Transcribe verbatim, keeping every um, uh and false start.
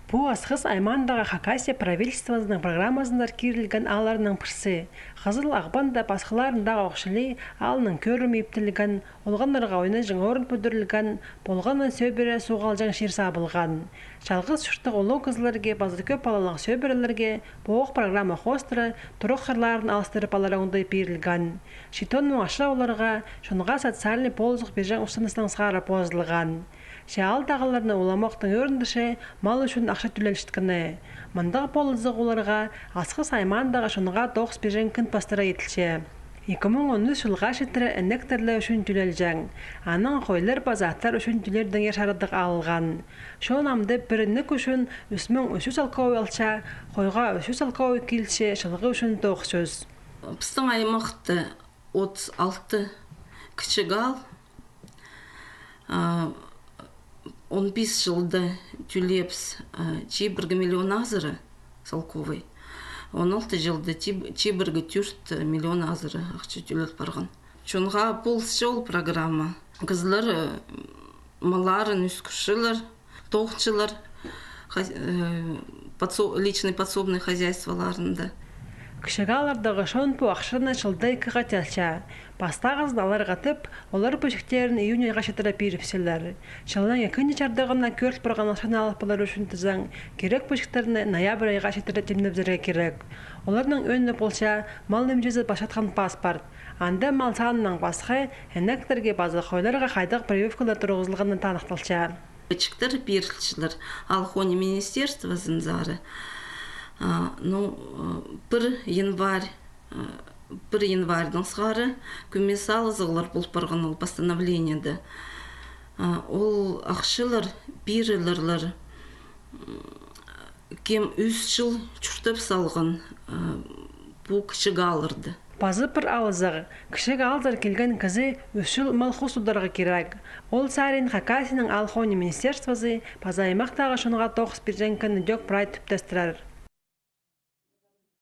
Пу Асхыс аймаандағы Хакасия правительствозының программазынзар кирілген аалларның пірсі. Хызыл Ағбанда пасхаларындағы ох чіли аалның кӧрімі иптелген, олғаннарға ойнаҷаң орын пӱдірілген, полғанын сӧбіре суғ алҷаң чир сабылған. Чалғыс чурттығ улуғ кізілерге паза кӧп палалығ сӧбірелерге пу ох программа хоостыра турығ хырларын алыстырып алар оңдай пирілген. Читон муң ахча оларға чонға социальный полызығ пирҷең устыныстаң сығара позылған. Че аалдағыларны уламахтың ӧріндірче мал ӱчӱн ахча тӧлелчеткені. Мындағ полызығ оларға Асхыс аймаандағы чонға тоғыс пирҷең кӱн пастыра иділче. Ікі муң он ӱс чылға читіре інектер ле ӱчӱн тӧлелҷең. Анаң хойлар паза аттар ӱчӱн тӧлердеңер чарадығ алылған. Чон амды пір інек ӱчӱн ӱс муң ӱс чӱс салковай алча, хойға ӱс чӱс салковай килче, чылғы ӱчӱн тоғыс чӱс. Пістің аймахта отыс алты кічіг аал. А, он пис чылда тӧлеебіс, а, чибіргі миллион азыра салковай. Он алты чылда чиб-, чибіргі тӧрт миллион азыра ахча тӧлел парған. Чонға полысча ол программа. Кізілер, э, малларын ӧскірчелер, тоғынчалар, хаз-, э, подсо-, личный подсобный хозяйстволарында. Кічіг ааллардағы чон пу ахчаны чылда ікі хати алча. Пастағызын аларға тіп, олар пу чиктерін июнь айға читіре пирібіссілер. Чылның ікінҷі чардығына кӧріл парған ахчаны алып полар ӱчӱн тізең, кирек пу чиктерні ноябрь айға читіре тимнебізерге кирек. Оларның ӧӧні полча мал нимҷезі пасчатхан паспорт. Анда мал санынаң пасха, інектерге паза хойларға хайдағ прививкалар турғызылғаны таныхталча. Чиктер пирілчелер аал хонии министерствозынзар. А, ну, э, пір январь, э, пір январьдаң сығара кӧмес алызығлар пол парған ол постановлениеде. А, ол ахчалар пирілерлер, м, кем ӱс чыл чуртап салған, э, пу кічіг аалларда. Паза пір алызығ. Кічіг аалзар килген кізі ӱс чыл мал хоос тударға кирек. Ол сариин Хакасияның аал хонии министерствозы паза аймахтағы чонға тоғыс пирҷең кӱн ідӧк прай тӱптестірер.